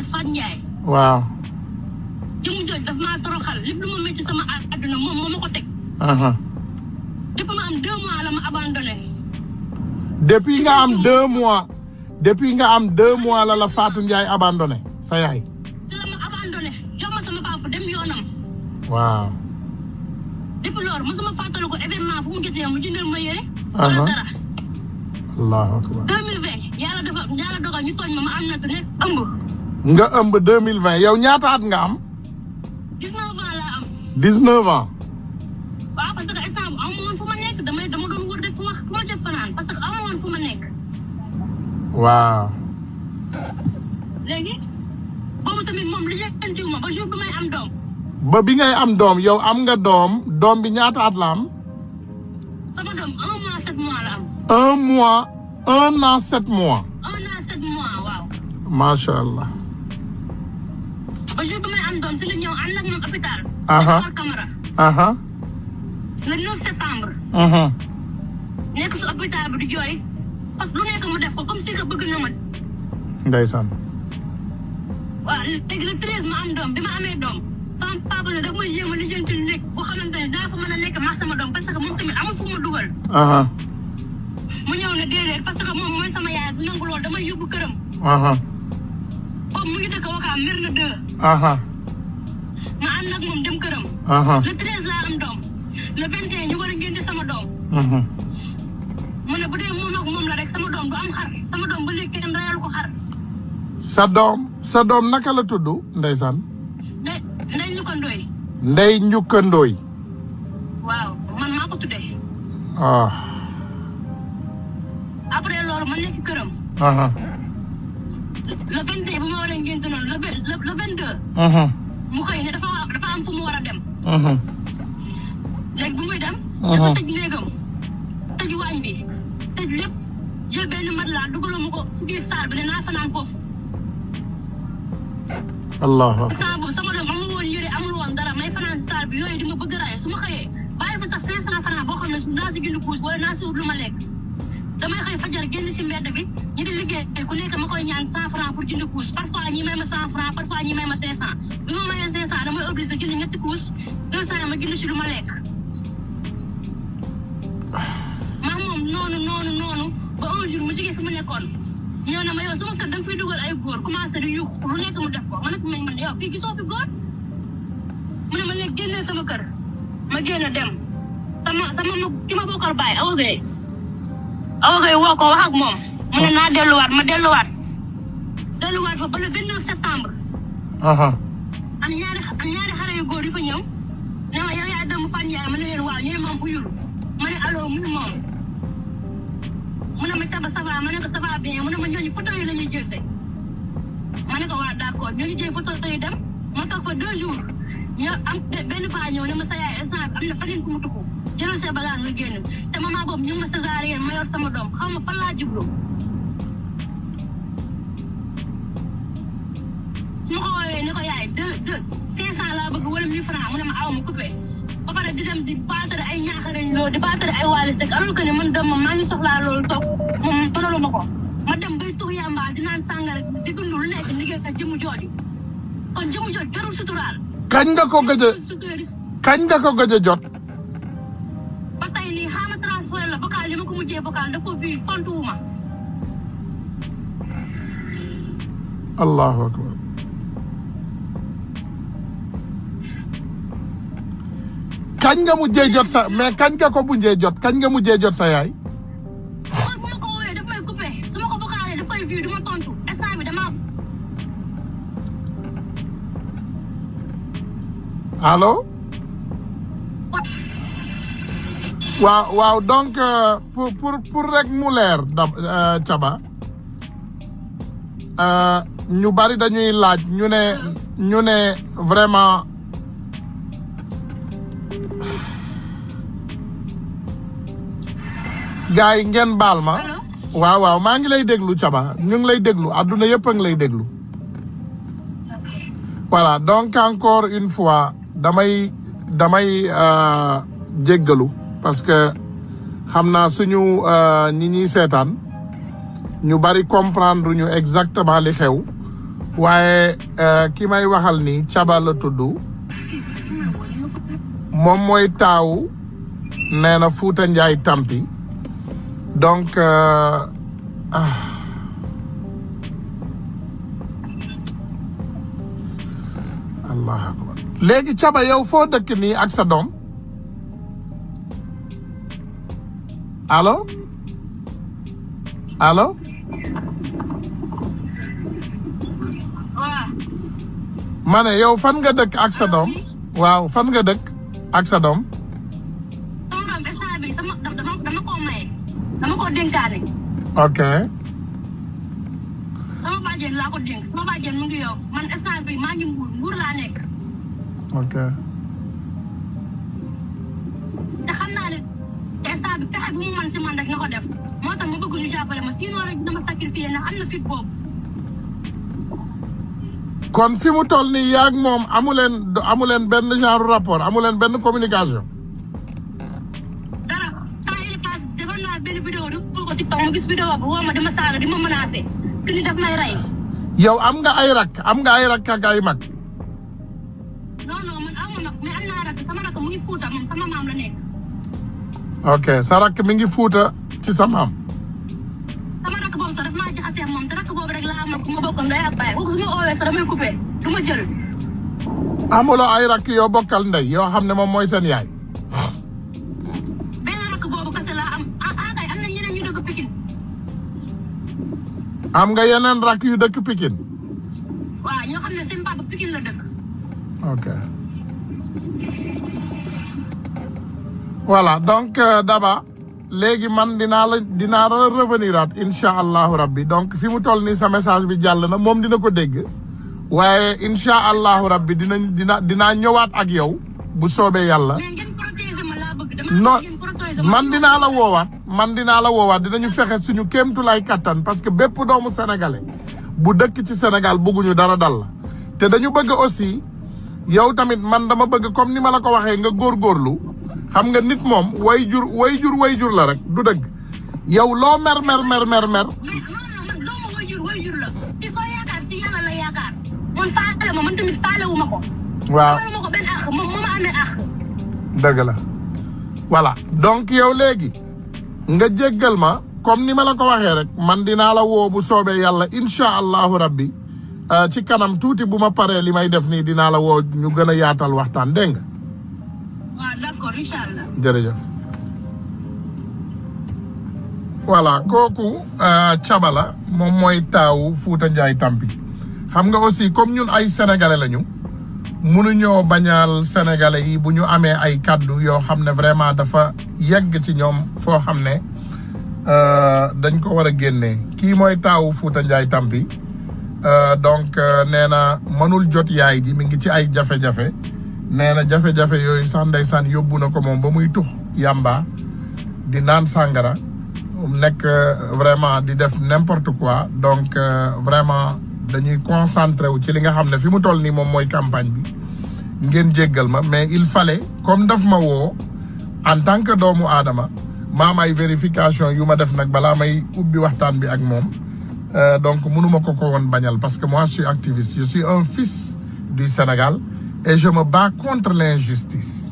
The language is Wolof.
alias Fat Ndiaye. waaw. jëmu jooju daf maa toroxal lépp lu ma métti sama àdduna moom moo ma ko teg. depuis ma am 2 mois la ma abandonné. depuis nga am 2 mois. depuis nga am 2 mois la Fatou Ndiaye abandonné sa yaay. si la ma abandonné jox ma sama papa dem yoonam. waaw. depuis loolu mosuma fàttali ko événement fu mu jotee mu jëndal ma yére. wala dara. allahu akbar. 2020 yàlla dogal ñu tooñ ma am na nekk ëmb. nga ëmb 2020 yow ñaata at nga am. 19 ans laa am. 19 ans. waaw parce que instant bu amoon fu ma nekk dama doon wër rek fu ma jot fanaan parce que amoon fu ma nekk. waaw. léegi boobu tamit moom li jëntiw ma ba jour bi may am doom. ba bi ngay am doom yow am nga doom bi ñaata at la am. sama doom 1 mois 7 mois la am. 1 mois 1 an 7 mois. 1 an 7 mois waaw. macha allah. ba jour bi may am doom si la ñëw ànd ak moom hôpital. Camara. le 9 septembre. nekk si hôpital bi di jooy parce que lu nekk mu def ko comme si que bëgg na ma. ndeysaan. waaw léegi le 13 ma am doom bi ma amee doom sama papa ne daf may jéem a lijjanti nekk boo xamante ne daa fa mën a nekk ma sama doom parce que moom tamit amul fu mu dugal. mu ñëw ne déedéet parce que moom mooy sama yaay bu nangu lool damay yóbbu këram. boobu mu ngi dëkk Wakaam mbir na 2. ma ànd ak moom dem këram. le 13 laa am doom le 21 ñu war a ngénte sama doom. mu ne bu dee moom la rek sama doom du am xar sama doom ba léegi kenn rayal ko xar. sa doom naka la tudd ndeysaan. Ndey Njukka Ndoy. Ndey Njukka Ndoy. waaw man maa ko tuddee. après loolu ma nekk këram. le 21 bu ma war a ngénte noonu le 22. mu xëy ne dafa am fu mu war a dem. léegi bu muy dem. dafa tëj néegam tëj waañ bi tëj lépp jël benn matelas dugaloo ma ko si biir saal bi ne naa fanaan foofu. allahu akbar. saa boobu sama doom amul woon yére amul woon dara may fanaan si saal bi yooyu di ma bëgg a raay su ma xëyee bàyyi fa sax 500 francs boo xam ne naa si jënd couche wala naa si wut lu ma lekk damay xëy fajar génn si mbedd bi ñi di liggéey ku nekk ma koy ñaan 100 francs pour jënd couche parfois ñi may ma 100 francs parfois ñi may ma 500 bi ma mayee 500 damay obligé jënd ñetti couche 200 ma jënd si lu ma lekk. maa moom noonu ba un jour mu jógee fi mu nekkoon ñëw na ma yow sama kër da nga fiy dugal ay góor commencé di yuuxu lu nekk mu def ko ma ne ko man yow fii gisoo fi góor mu ne ma léegi génnee sama kër ma génn dem sama ki ma bokkal baay Awa Gueye woo ko wax ak moom mu ne naa delluwaat ma delluwaat fa ba le 29 septembre. am ñaari xale yu góor yu fa ñëw ne ma yow yaa dem Fane Ndiaye ma ne leen waaw ñu ne moom uyul ma ne allo muy moom mu ne ma Caba ça va ma ne ko ça va bien mu ne ma ñooñu photo yi la ñuy jël see ma ne ko waa d'accord ñooñu jël photo yi dem ma toog fa 2 jours ñoo am benn paa ñëw ne ma sa yaay instant am na faneen fu mu tuxu jëlal see bagage nga génn te maman boobu ñu ngi ma césarienne ma yor sama doom xaw ma fan laa jublu su ma ko woowee ne ko yaay 500 laa bëgg wala 1000 francs mu ne ma aw ma coupé ba pare di dem di baatare ay ñaaxarañ loolu di baatare ay waale sek alors que ne man doom maa ngi soxlaa loolu toog moom mënalu ma ko ma dem bay tux yàmbaa di naan sàngara di dund lu nekk liggéey ak jëmu jooju kon jëmu jooj jarul suturaal. kañ nga ko gëj a jot. ba tey nii xaama transfert la vocal li ma ko mujjee vocal da ko fii tontuwuma. allahu akbar. kañ nga mujjee jot sa mais kañ nga ko mujjee jot kañ nga mujjee jot sa yaay. bu ma ko wooyee daf may coupé su ma ko vocalee daf koy fii du ma tontu instant bi dama. allo. waaw donc pour rek mu leer Caba ñu bari dañuy laaj ñu ne vraiment gars yi ngeen baal ma. waaw maa ngi lay déglu Caba ñu ngi lay déglu adduna yëpp a ngi lay déglu. voilà donc encore une fois damay jéggalu parce que xam naa suñu ñi ñuy seetaan ñu bari comprendre ñu exactement li xew waaye ki may waxal ni Caba la tudd moom mooy taawu nee na Fouta Ndiaye Tampi donc allah akbar léegi Caba yow foo dëkk nii ak sa doom allo allo ma ne yow fan nga dëkk ak sa doom waaw fan nga dëkk ak sa doom dama ko dénkaane. ok. sama bàjjen laa ko dénk sama bàjjen mu ngi yow man instant bi maa ngi Mbuur laa nekk. ok. te xam naa ne instant bi pexe bu mu mën si man rek na ko def moo tax ma bëgg ñu jàppale ma sinon rek dama sacrifier ndax am na fit boobu. kon fi mu toll nii yaag moom amu leen benn genre rapport amu leen benn communication. benn vidéo du ko TikTok ma gis vidéo bi woo ma dama saaga di ma menacé que ni daf may rey. yow am nga ay rakk ak ay mag. non man aw ma mag mais am naa rakk sama rakk mu ngi Fuuta moom sama maam la nekk. ok sa rakk mi ngi Fuuta ci sa maam. sama rakk boobu sax daf maa jaxasee moom te rakk boobu rek laa amal ku ma bokkoon ndey ak baay kooku su ma oowee sax damay coupé du ma jël. amuloo ay rakk yoo bokkal ndey yoo xam ne moom mooy seen yaay. am nga yeneen rakk yu dëkk Pikine. waaw ñoo xam ne seen papa Pikine la dëkk. ok. voilà donc Daba léegi man dinaa la revenir at incha allahu rabbi donc fi mu toll nii sa message bi jàll na moom dina ko dégg waaye incha allahu rabbi dinaa ñëwaat ak yow bu soobee yàlla. mais ngeen protéger ma laa bëgg. non man dinaa la woowaat dinañu fexe suñu kéemtulaay kattan parce que bépp doomu sénégalais bu dëkk ci Sénégal bëgguñu dara dal la te dañu bëgg aussi yow tamit man dama bëgg comme ni ma la ko waxee nga góorgóorlu xam nga nit moom way jur la rek du dëgg yow loo mer. mais non man doomu way jur la di ko yaakaar si yàlla la yaakaar man faale ma man tamit faale wu ma ko. waaw faale wu ma ko benn àq moom moo ma amee àq. dëgg la voilà donc yow léegi nga jéggal ma comme ni ma la ko waxee rek man dinaa la woo bu soobee yàlla incha allahu rabbi ci kanam tuuti bu ma paree li may def nii dinaa la woo ñu gën a yaatal waxtaan dégg nga. waaw d'accord incha allah. jërëjëf. voilà kooku Caba la moom mooy taawu Fouta Ndiaye Tampi xam nga aussi comme ñun ay sénégalais lañu. mënuñoo bañal sénégalais yi bu ñu amee ay kaddu yoo xam ne vraiment dafa yegg ci ñoom foo xam ne dañ ko war a génnee kii mooy taawu Fouta Ndiaye Tampi donc nee na mënul jot yaay ji mi ngi ci ay jafe-jafe nee na jafe-jafe yooyu sax ndeysaan yóbbu na ko moom ba muy tux yamba di naan sàngara nekk vraiment di def n'importe quoi donc vraiment dañuy concentré wu ci li nga xam ne fi mu toll nii moom mooy campagne bi ngeen jéggal ma mais il fallait comme daf ma woo en tant que doomu aadama maam ay vérification yu ma def nag balaa may ubbi waxtaan bi ak moom donc mënuma ko woon bañal parce que moi je suis activiste je suis un fils du Sénégal et je me bats contre l'injustice